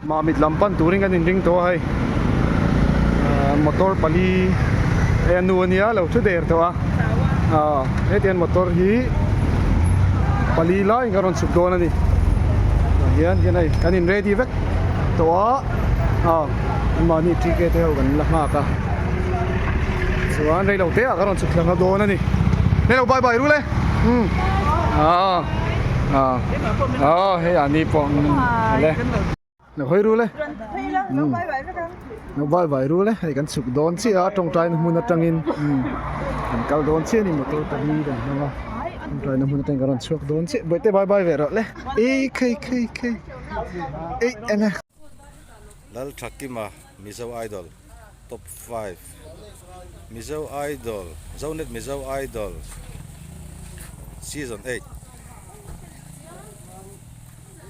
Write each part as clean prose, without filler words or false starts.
Mamit lam pan turin kan inring tawh a hei motor pali hei a nu ania lo thu der tawh a aw hetiang motor hi pali laiin kan rawn chhuk dawn a ni tah hian hian hei kan in ready vek tawh a aw anmahni TK te ho kan la nghak a chuan reilo te ah kan rawn chhuk thla nghal dawn a ni hello bye bye rul e umm aw aw aw hei ah ni pawh le lo hawi rul e umm lo bye bye rul e hei kan chhuk dawn chiah a tawngtaina hmun atangin umm kan kal dawn chiah a ni motor pali kan hmang a tawngtaina hmun atangin kan rawn chhuak dawn chiah bawihte bye bye ve rawh le ei khei khei khei eih eng e. Lalthakima Mizo Idol Top 5 Mizo Idol Zonet Mizo Idol Season 8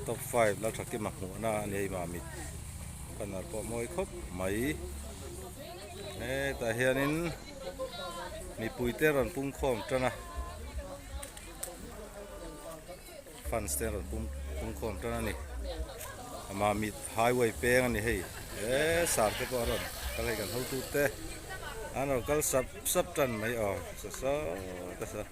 Top 5 Lalthakima hmuhna a ni hei Mamit banner pawh mawi khawp mai hetah hianin mipuite rawn pungkhawm tan a. Fans te an rawn pum pungkhawm tan a ni Mamit highway peng a ni hei he sar te pawh a rawn kal hei kan hotu te an rawn kal sap sap tan mai aw sa sawt a sa.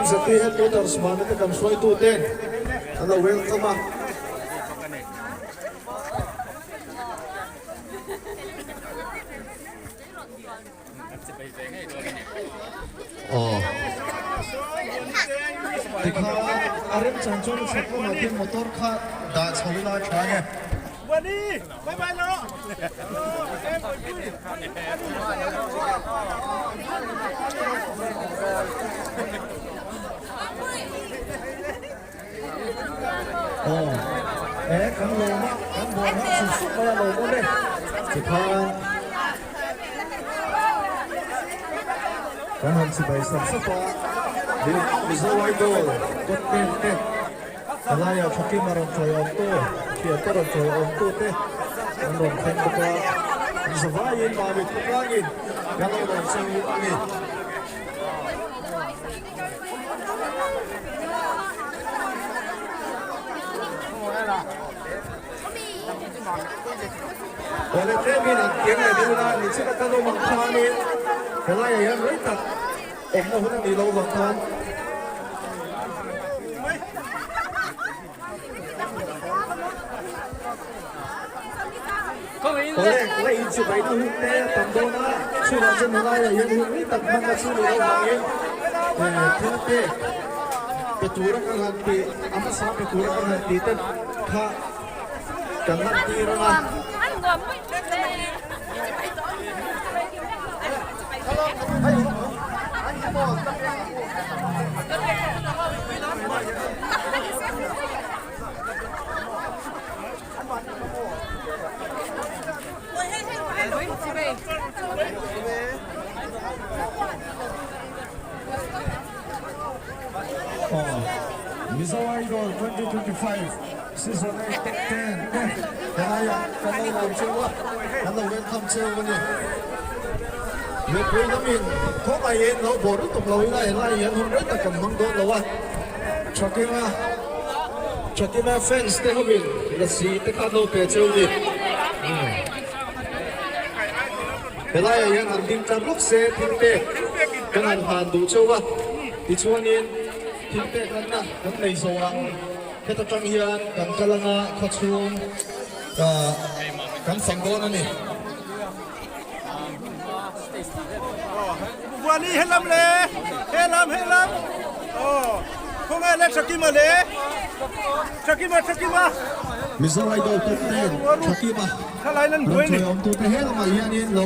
MZP headquarters mahni te kan hruaitu ten an lo welcome a. Aw. Tikhan a remchang chuan chhak lamah khian motor kha dah chho ila a tha nge. Aw. E kan lawm a, kan buai hak sup sup mai a lawm awm e. Tikhan kan han chibai sap sap a, Mizo Idol Got Talent te helaiah Thakim a rawn chawi awm tu, thiante rawn chawi awm tu te an rawn thleng bawk a, zavaiin Mamit khawtlangin kan lo rawn cheu a ni. Awle tlemin an kiang leh deuh la ni chiah a kan awm ang khanin helaiah hian rei tak awmna hun a nih loh vang khan Awle la inchibai na hun te a tam dawn a chuvang chuan helaiah hian hun rei tak hman na chu nih loh vangin thil pek pe tura kan han tih a hmasa pe tura kan han tih te kha Kan lan tir ang a. Mizo Idol 2025 Season 8 top 10 te helaiah kan lo lawm cheu a, kan lo welcome cheu a ni. Mipui lamin khawngaihin lo bawr lutuk lo ila helai hian hun rei tak kan hmang dawn lo a, Thakima Thakima fans te hovin lasi te kha an lo pe cheu ni. Helaiah hian han ding tlar lawk se thil pek kan han hlan duh cheu a, tichuanin thil pek lanna kan nei zo ang. Heta tang hian kan kal anga khawchhung kan fang dawn a ni. Buani helam le helam helam oh. Khawngaih le Thakima le Thakima Thakima. Mizo Idol top ten Thakima Thalai nan rawn buai ni. chawi awm tute he lamah hianin lo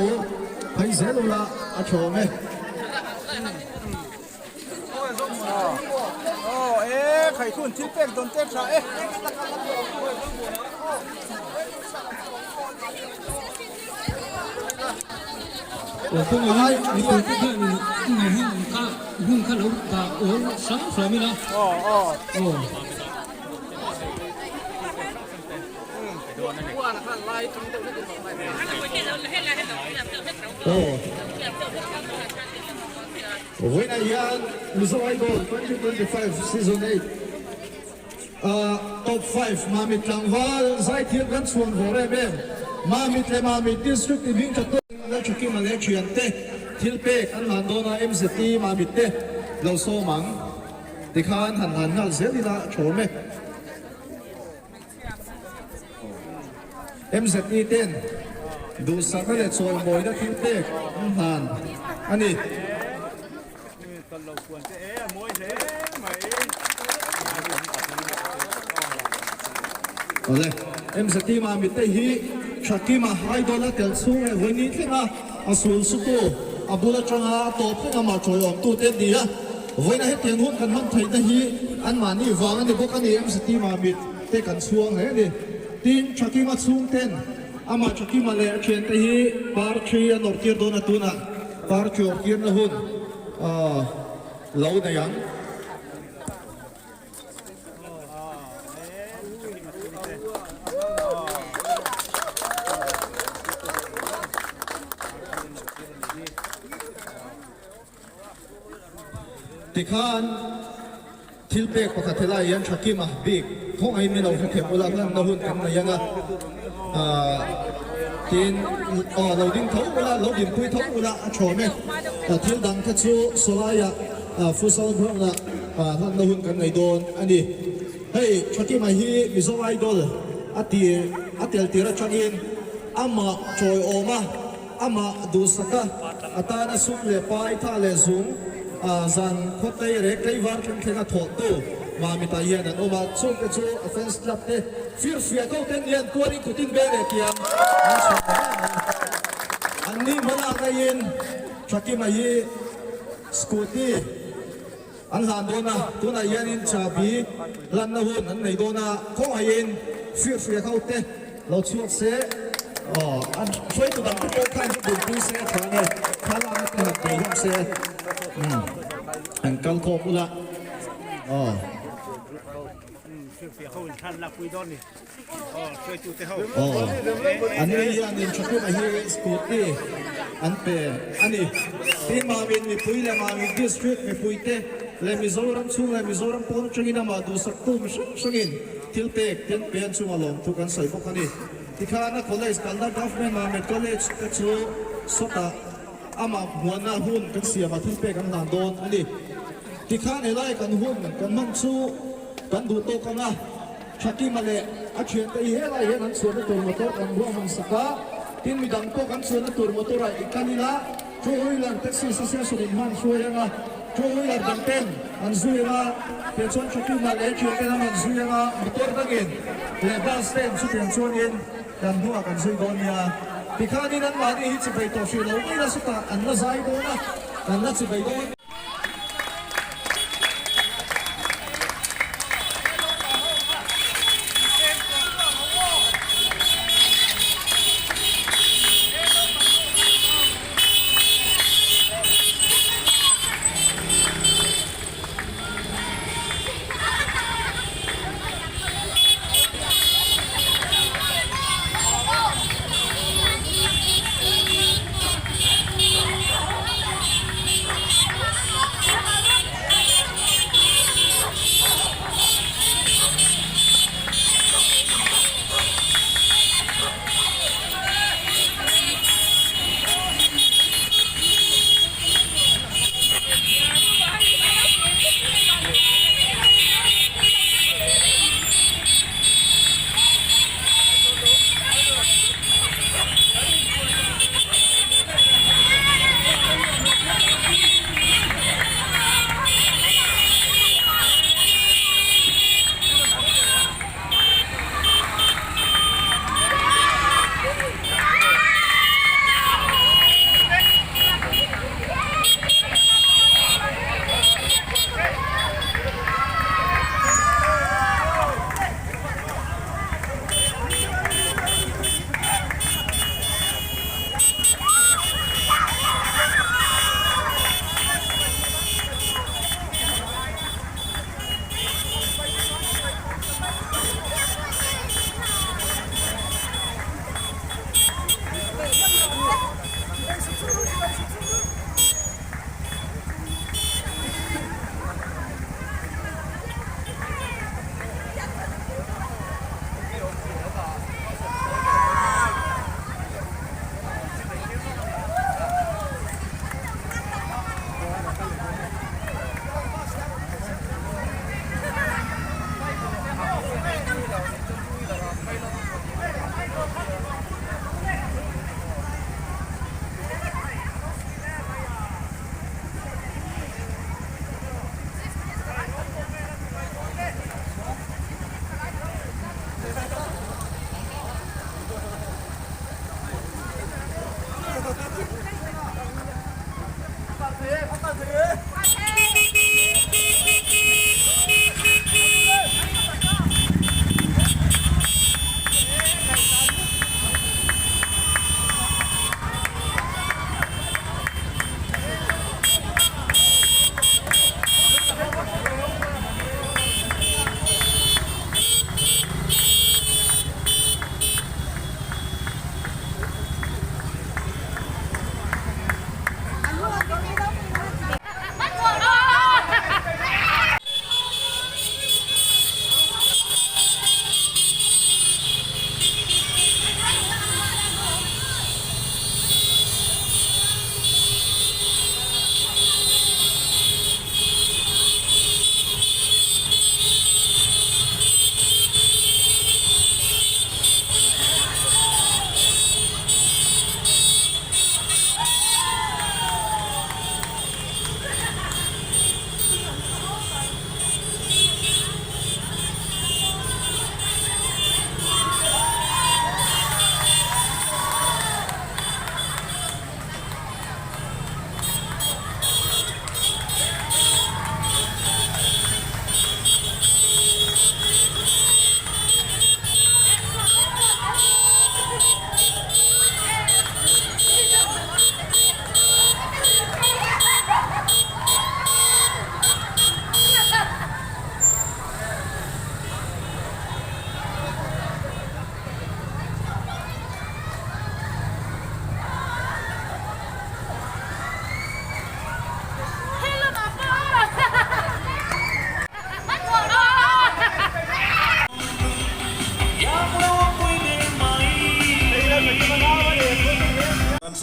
phei zel ula a thawm e. Aw e khaihhun thil pek dawn te tha e. Ai Mipui te hian in hun kha hun kha lo dah awl hrang hlawm ila. Aw aw. Aw. Aw. Vawiinah hian Mizo Idol 2025 Season 8 Top 5 Mamit tlangval zaithiam kan chhuan vawr em em. Mamit leh Mamit District i hming tha tawk Lalthakima leh thiante thil pek an hlan dawn a, MZT Mamit te lo sawm ang tikhan han hlan nghal zel ila a thawm e. MZT ten duhsakna leh chawimawina thil pek an hlan a ni. Awle, MZT Mamit te hi Thakima Idol a tel chhung leh vawiin thlenga a sul sutu a bul atanga a tawp thleng amah chawiawmtu te an ni a. Vawiina hetiang hun kan hman theihna hi anmahni vang a ni bawk a ni, MZT Mamit te kan chhuang hle a ni. Tin, Thakima chhungten amah Thakima leh a thiante hi parthi an awrhtir dawn a, tunah parthi awrhtirna hun lo nei ang. Tikhan thil pek pakhat helai hian Thakima bik khawngaih min lo hrethiam ula hlanna hun kan nei ang a, tin aw lo ding tho ula lo dinpui tho ula a thawm e. Thil dang kha chu sawlaiah futsal ground ah hlanna hun kan nei dawn a ni. Hei Thakima hi Mizo Idol a tir a tel tir atangin amah chawiawm a. Amah duhsaka atana sum leh pai tha leh zung zan khawtlei rek tleivar thleng thleng a thawhtu Mamitah hian an awm a, chungte chu a fans club te firfiah ko ten hian tuarin kutin beng leh tiang an chhuah ta reng mai. An ni hmalak aiin Thakima hi scooty an hlan dawn a, tunah hianin chahbi hlanna hun an nei dawn a, khawngaihin firfiah ho te lo chhuak se, aw an hruaitu dang te pawh khan chu bunpui se a tha nge, thlalakna te han nei hlawm se, umm an kal khawm ula, aw. Aw, an ni hianin Thakuma hi scooty an pe a ni. Tin, Mamin mipui leh Mamin District mipuite leh Mizoram chhung leh Mizoram pawn atangin amah duhsaktu mi hrang hrangin thil pek te an pe an chungah lawmthu kan sawi bawk a ni. Tikhana college kalna Government Mamit College te chu sawtah amah hmuahna hun kan siamah thil pek an hlan dawn a ni. Tikhan helai kan hun kan hman chu kan duh tawk ang a. Thakima leh a thiante hi helai hian an chhuahna tur motor kan ruahman sak a, tin midang pawh kan chhuahna tur motor ah i kal ila, two wheeler taxi association in hman hruai ang a, two wheeler dang ten an zui ang a, tiang chuan Thakima leh a thiante lam an zui ang a, motor dangin leh bus ten chutiang chuanin kan hnungah kan zui dawn nia. Tikhanin anmahni hi chibei tawh hrih lo mai la sawtah an la zai dawn a, kan la chibei dawn.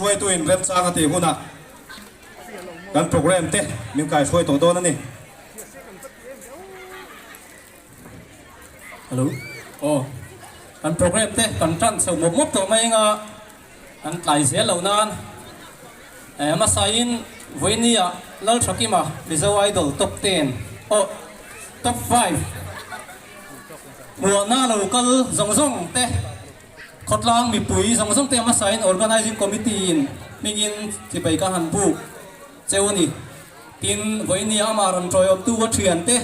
hruaituin remchang a tih hunah kan programme te min kaihruai tawh dawn a ni. Hello. Aw. Kan programme te kan tan chho mawp mawp tawh mai anga kan tlai zel loh nan eh hmasain vawinia Lalthakima Mizo Idol top 10 aw top 5 hmuahna lo kal zawng zawng te Khawtlang mipui zawng zawng te hmasain Organising Committee in hmingin chibai ka han buk cheu a ni. Tin, vawinia amah rawn tawiawmtu a thiante.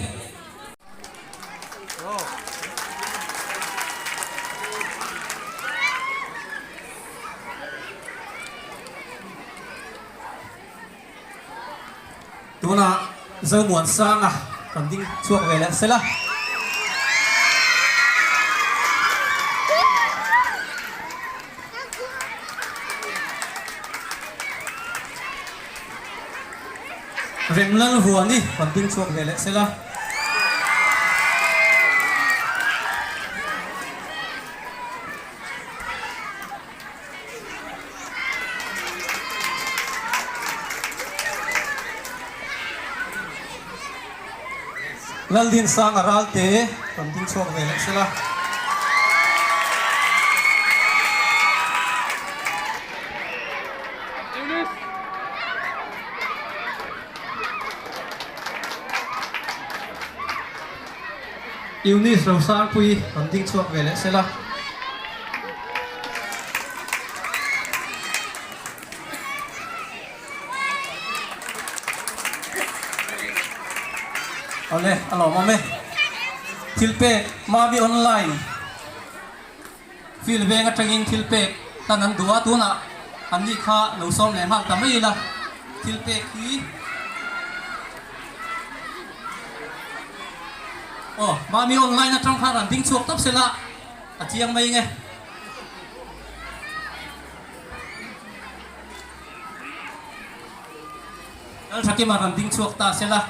Tunah Zomuansanga kan ding chhuak ve leh sela. Remlalhuani kan ding chhuak ve leh sela. Laldinsanga Ralte kan ding chhuak ve leh sela. Eunice Rosangpuii kan ding chhuak ve leh sela. Awle, a lawmawm e. Thil pek Mavi Online field veng atangin thil pek hlan an duh a, tunah an ni kha lo sawm leh nghal ta mai ila. Thil pek hi Aw, Mami Online atang khan an ding chhuak tawp sela a chiang mai nge. Lalthakima rawn ding chhuak ta sela.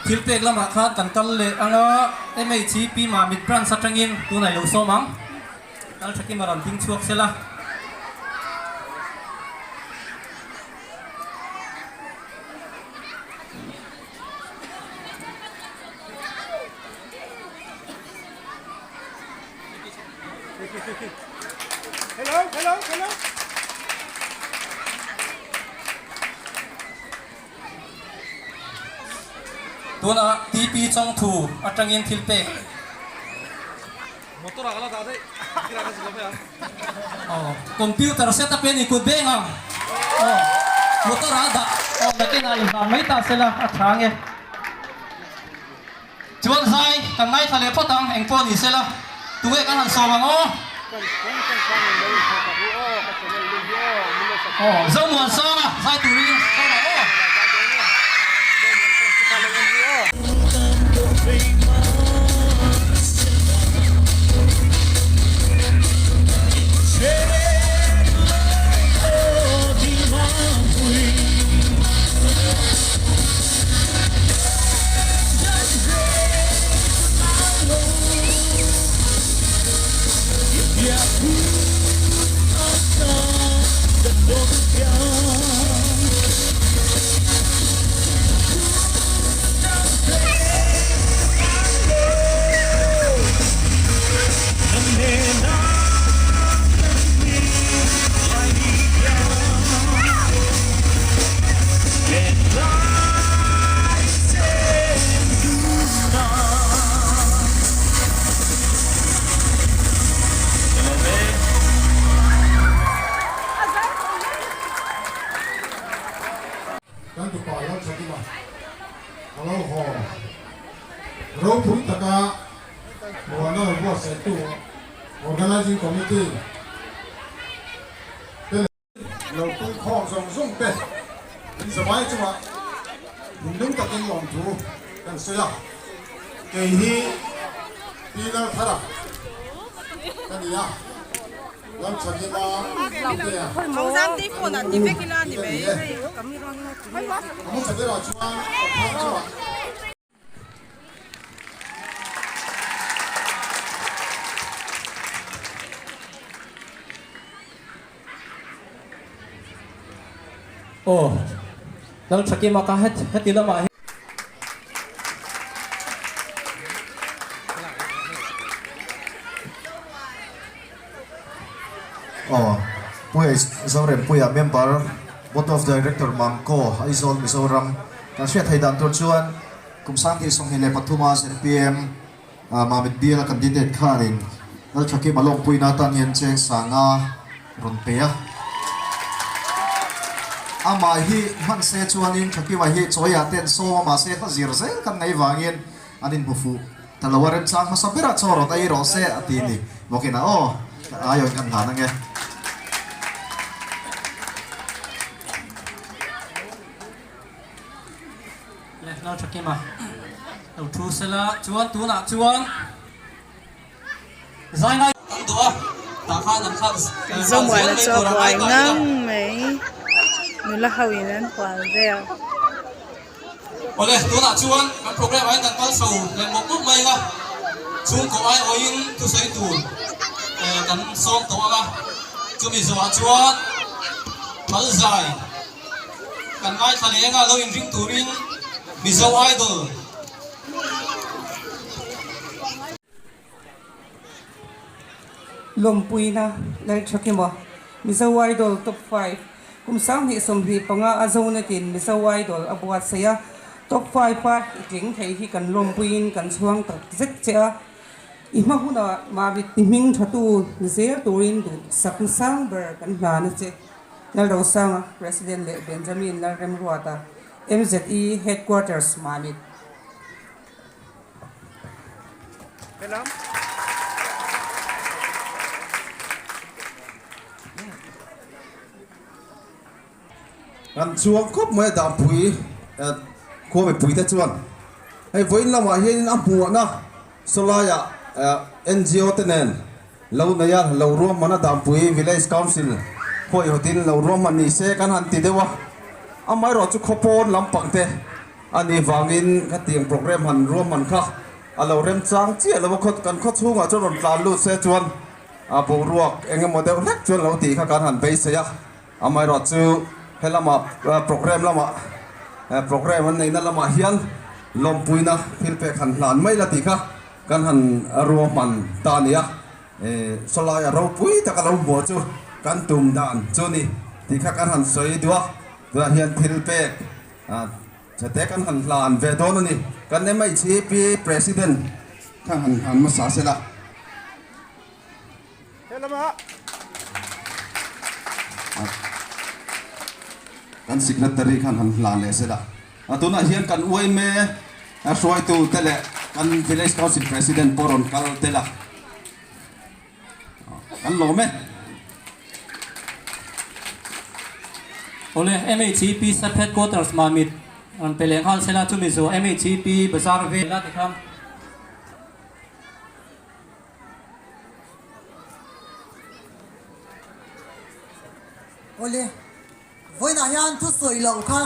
Thil pek lamah khan kan kal leh ang a, MHP Mamit Branch atangin tunah i lo sawm ang. Kal thakim a rawn ding chhuak sela. Hello, hello, hello. Tunah TP Chawngthu atangin thil pek. Motor ah ka la dah daih. Kira ka zuk lo mai ang. Aw, computer set up hian i kut beng ang. Aw, motor ah dah. Aw, nakinah inhlan mai ta sela a tha nge. Chuan zai kan ngaithla leh phawt ang, eng pawh ni sela, tunge kan han sawm ang aw? Aw, Zomuansanga zai turin sawm ang aw. Kan tupa Lalthakima a lo haw ropui taka muana lo buatsaihtu Organising Committee te leh. Pungkhawm zawng zawng te in zavai chungah thinlung takin lawmthu kan sawi a. Kei hi Pi Lalthara ka ni a, Lalthakima Putea u ka ni e. A hmasa berah chuan Pathian chungah. Aw, Lalthakima ka heti lamah hian. Aw, Pu Zorempuia member, Board of Director Mamco, Aizawl, Mizoram, kan hriat theih dan tur chuan kum 2023 a zpm Mamit biala candidate khanin Lalthakima lawmpuina atan hian cheng sanga rawn pe a. Amah hi hman se chuanin Thakima hi chawiah te an sawm a, mahse hla zir zel kan nei vangin an inhmu fuh ta lo a, remchang hmasa berah chaw rawn ei rawh se a ti ni bawkin a, aw aiawin kan hlan ange. Lehlo Thakima lo thu sela chuan tunah chuan zai ngai kan duh a tah khan an khan Zomuana chu a buai ngang mai nula ho in an hual vel. Awle tunah chuan kan program ah hian kan kal chho leh mawp mawp mai ang a chhungkaw aiawhin thusawi tur kan sawm tawh ang a chumi zawhah chuan phal zai Kan ngaithla leh anga lo inring turin Mizo Idol. Lawmpuina Lalthakima Mizo Idol Top 5 Kum 2025 a Zonetin Mizo Idol a buatsaih a, Top 5 a i tling thei hi kan lawmpuiin kan chhuang tak zet che a. I hma hunah Mamit i hming thatu ni zel turin duh sakna sang ber kan hlan a che. Lalrosanga, President leh Benjamin Lalremruata, MZE Headquarters, Mamit. Kan chuang khawp mai a Dampui khua mipui te chuan hei vawiin lamah hianin a hmuahna sawlaiah NGO te nen Lo nei a, lo ruahman a Dampui Village Council huaihawtin lo ruahman ni se kan han ti deuh a, amaherawh chu khawpawn lampang te a nih vangin khatiang programme han ruahman kha a lo remchang chiah lo a, kan khaw chhungah chuan rawn tlan lut se chuan a boruak eng emaw deuh hlek chuan lo tih kha kan han beisei a, amaherawh chu helama programme lamah programme an neihna lamah hian lawmpuina thil pek han hlan mai la tih kha Kan han ruahman ta a ni a, sawlai a ropui taka lo hmuh chu kan tum dan chu ni tih kha kan han sawi duh a, tunah hian thil pek chhete kan han hlan ve dawn a ni. Kan MHEP President kha han hlan hmasa sela. Kan Secretary khan han hlan leh sela. Tunah hian kan uaime hruaitu te leh kan Village Council President pawh rawn kal tel a, kan lawm e. Awle, MHEP Sub Headquarters Mamit rawn pe leh nghal sela, chumi zawh MHEP Bazar vela tikhan. Awle, vawiinah hian thu sawi loh kha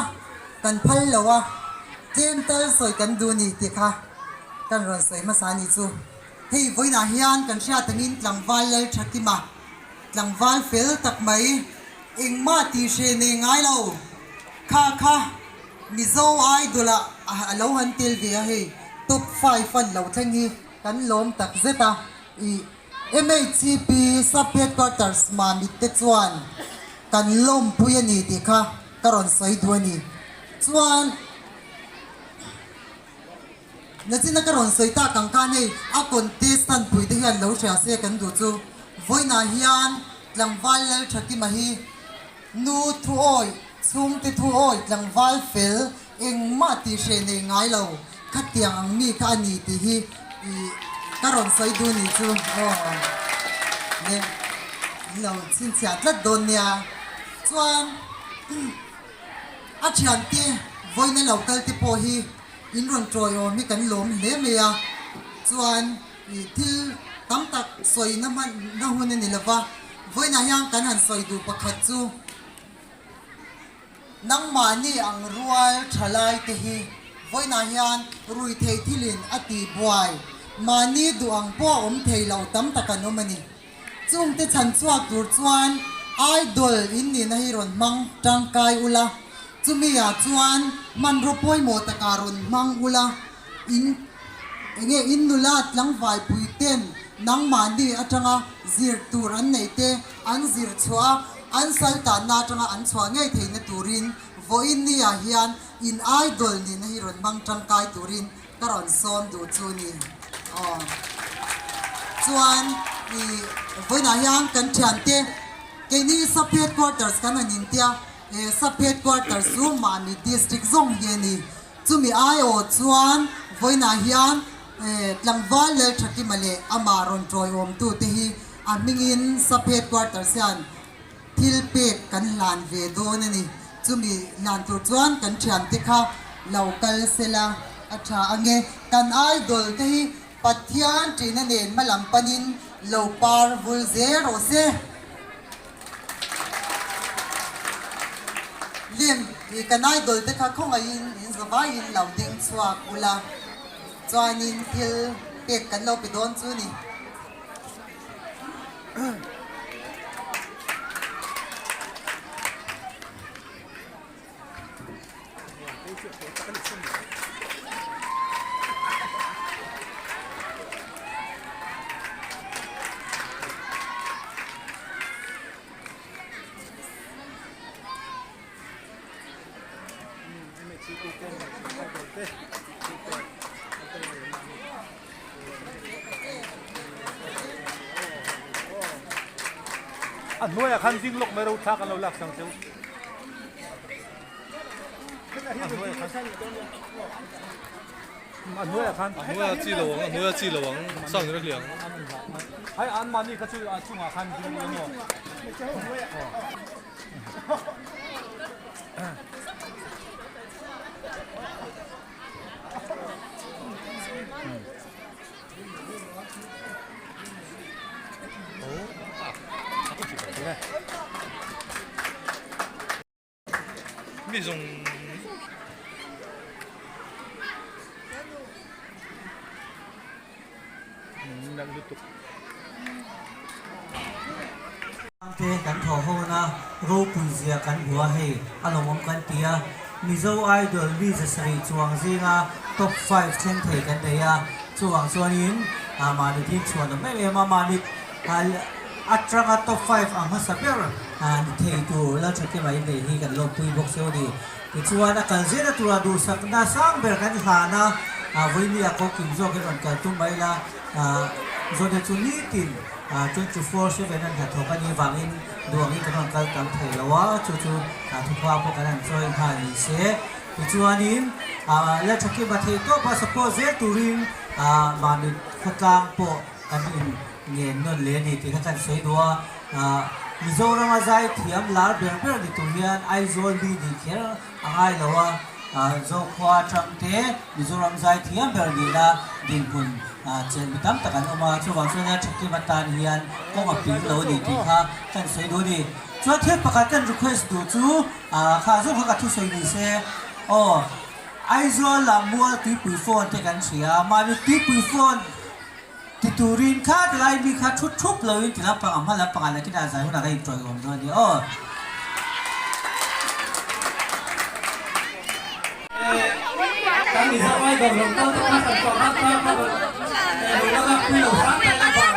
kan phal lo a, tlem tal sawi kan duh ni tih kha kan rawn sawi hmasa a nih chu. Hei vawiinah hian kan hriat angin tlangval lal tha kim a, tlangval fel tak mai, engmah tih hreh nei ngai lo kha kha Mizo Idol ah a lo han tel ve a hei, top five an lo thleng hi. Kan lawm tak zet a, i MHCP Sub Headquarters Mamit te chuan kan lawmpui a ni tih kha ka rawn sawi duh a ni. Chuan nachina ka rawn sawi tak ang khan hei a contestant pui te hian lo hria se kan duh chu vawiinah hian tlangval Lalthakima hi nu thuawi, chhungte thuawi, tlangval fel, Engmah tih hreh nei ngai lo, khatiang ang mi kha a ni tih hi i ka rawn sawi duh ni chu aw le in lo chhinchhiah tlat dawn nia. Chuan. A thiante vawiina lo kal te pawh hi in rawn tawiawm hi kan lawm hle mai a, chuan ih thil tam tak sawi na hman na hun a ni lo va, vawiinah hian kan han sawi duh pakhat chu nangmahni ang rual tha lai te hi vawiinah hian rui thei thilin a tih buai mahni duh ang pawh a awm thei lo tam tak an awm a ni. Chungte chhan chhuak tur chuan Idol in nihna hi rawn hmang tangkai ula, chumi ah chuan hmanraw pawimawh takah rawn hmang ula, in enge in nula tlangval pui ten nangmahni atanga zir tur an neih te an zir chhuah a, an sal tanna atanga an chhuah ngei theihna turin vawiin ni ah hian in Idol nihna hi rawn hmang tangkai turin Ka rawn sawm duh chu ni. Aw. Chuan i vawiinah hian kan thiante keini sub headquarters kan han intia, he sub headquarters chu mahni district zawng hi a ni. Chumi aiawh chuan vawiinah hian tlangval Lalthakima leh amah rawn tawiawmtute hi a hmingin sub headquarters hian Thil pek kan hlan ve dawn a ni. Chumi hlan tur chuan kan thiante kha lo kal sela a tha ange. Kan idol te hi Pathian ṭihna nen hmalam panin lo par vul zel rawh se. Lim, kan idol te kha khawngaihin in zavaiin lo ding chhuak ula, chuanin thil pek kan lo pe dawn chu ni. A hnuaiah khan ding lawk mai ro thla kan lo lak sang cheu. A hnuaiah khan. A hnuaiah chi lo ang, a hnuaiah chi lo ang, sang in a hliang. Hai an mahni kha chu a chungah khan ding emaw. Mi zawng nalh lutuk. Te kan thawh hawn a, ropui zia kan hmu a hei a lawmawm kan ti a, Mizo Idol mi 700 chuang zinga top five thleng thei kan nei a, chuvang chuanin mahni thin chhuan awm em em a, mahni atanga top five ang hmasa ber ni thei tur Lalthakima in nei hi kan lawmpui bawk cheu a ni. Tichuan a kal zela tura duhsakna sang ber kan hlan a, vawinia ko kim zawkin rawn kal tum mai la, Zawhna chu nitin 24/7 an hnathawk a nih vangin duangin kan rawn kal tam thei lo a, chu chu thukhua pawh kan han chawi nghal ni se. Tichuanin la thakim a theih tawp a, support zel turin mahni khawtlang pawh kan in ngen nawn leh a ni tih kha kan sawi duh a. Mizorama zai thiam lar ber ber ni tur hian Aizawl mi nih kher a ngai lo a, Zokhua atang te Mizoram zai thiam ber nihna dinhmun chelh mi tam tak an awm a, chuvang chuan a thatkim atan hian kawng a ping lo a ni tih kha kan sawi duh a ni. Chuan thil pakhat kan request duh chu kha zawk kha ka thusawi ni se aw, Aizawl ah mual tuipui phone te kan hria a, mahni tuipui phone ti turin kha tilai mi kha thut thup loin ti lampang a hma lampang ah nakinah zai hunah ka inṭawih awm dawn a ni aw. Kan Mizo Idol rawn kal te kha kan pakhat kha ka rawn lo la pui lo hram ta ila vang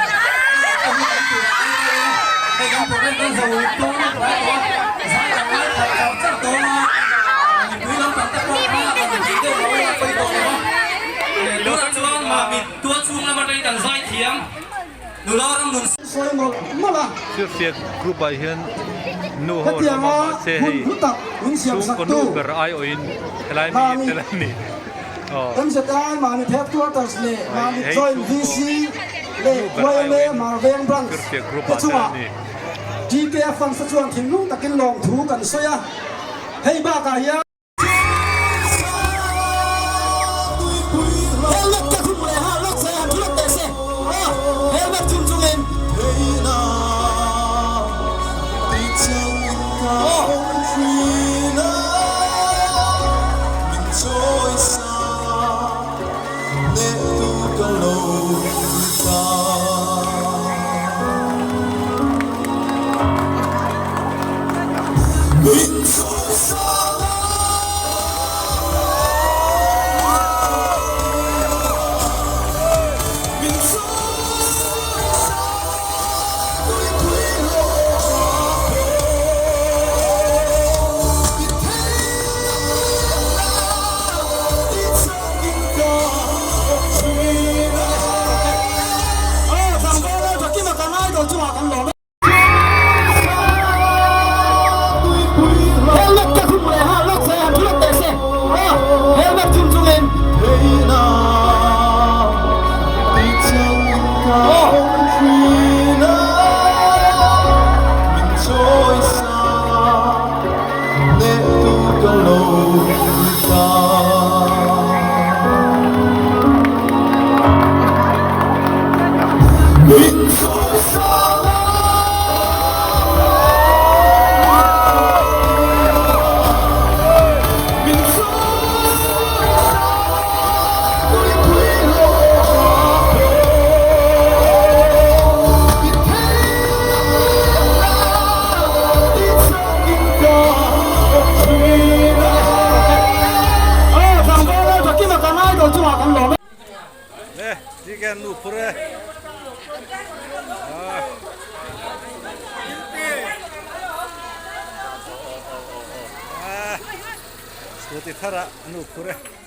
ka hu kan tur a kal ila hei kan program kan zo dawn a tlai tawh a zai kan ngai khat char char dawn a mipui lampang te pawh kha kan inthih deuh lo a pawi tawh lo a tunah chuan mahni tual chhung lam atangin kan zai thiam nula ram nun Sawi mawlh mawlh a. Chirhfiak group ah hian nu ho an awm a Hetianga mahse hun hei hlu tak min siam sak chhungkaw tu nu ber aiawhin helai mi Mami tel an ni aw. MZI Mami Headquarters leh Mami Hei Joint chhungkaw VC leh nu ber yma aiawhin Marveng Branch Chirhfiak group te ah tel chungah an ni. TKF Funds te chuan thinlung takin lawmthu kan sawi a. Hei bakah hian. Helmet ka khum leh ha lawk se han thu lawk teh se aw helmet khum chungin Helmet ka khum leh ha lawk se han thu lawk teh se aw helmet khum chungin Le, ti ke nu phur e. Ah. Ah. Scooty thar ah nu phur e.